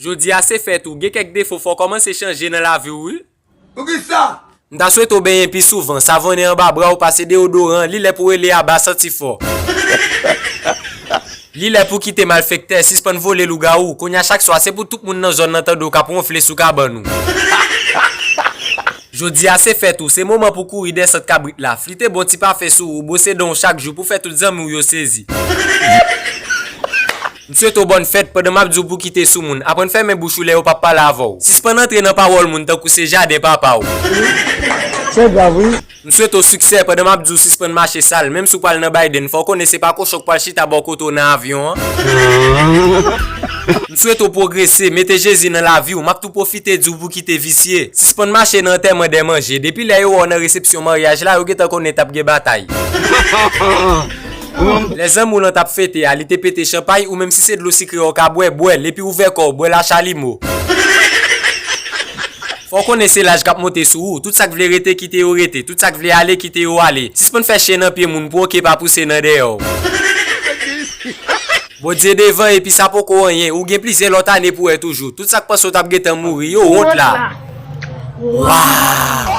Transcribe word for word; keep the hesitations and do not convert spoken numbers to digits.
Jodi a se fèt ou, gen kèk defo fò w kòmanse chanje nan lavi w wi. Poukisa? M ta swete w benyen pi souvan, savonnen anba bra w, pase deodoran, li lè pou w rele aba santi fò. Li lè pou w kite malfektè, sispann vole lougawou, kounye a chak swa se pou tout moun nan zòn nan tande w k ap wonfle sou kabann ou. Jodi a se fèt ou, se moman pou kouri dèsant kabrit la, flite bon ti pafen sou ou, bwose dan w chak jou pou fè tout zanmi w yo sezi. M swete w bòn fèt pandan m ap di w pou kite sou moun. Aprann fèmen bouch ou lè yo p ap pale avè w. Sispann antre nan pawòl moun tankou se jaden papa w. Se grav wi. M swete w siksè pandan m ap di w sispann mache sal. Menm si w pral nan Biden, fò w konnen se pa kochon k pral chita bò kote w nan avyon an. M swete w pwogrese, mete Jezi nan lavi w. M ap tou pwofite di w pou kite visye. Sispann mache nan antèman dè manje. Depi lè yo wè w nan resepsyon maryaj la, yo gentan konnen t ap gen batay. Lè zanmi w lan t ap fete a, li te pete chanpay, ou menm si se dlo sikre w ka bwè, bwè l, epi ouvè kò w, bwè l a chalimo. Fò w konnen se laj k ap monte sou ou, tout sa k vle rete kite yo rete, tout sa k vle ale kite yo ale. Sispann fè chen nan pye moun pou oke pa pouse nan dèyè w. Bondye devan epi sa poko anyen, ou gen plizyè lòt ane pou wè toujou. Tout sa k panse w t ap gentan mouri, yo wont la. Waw!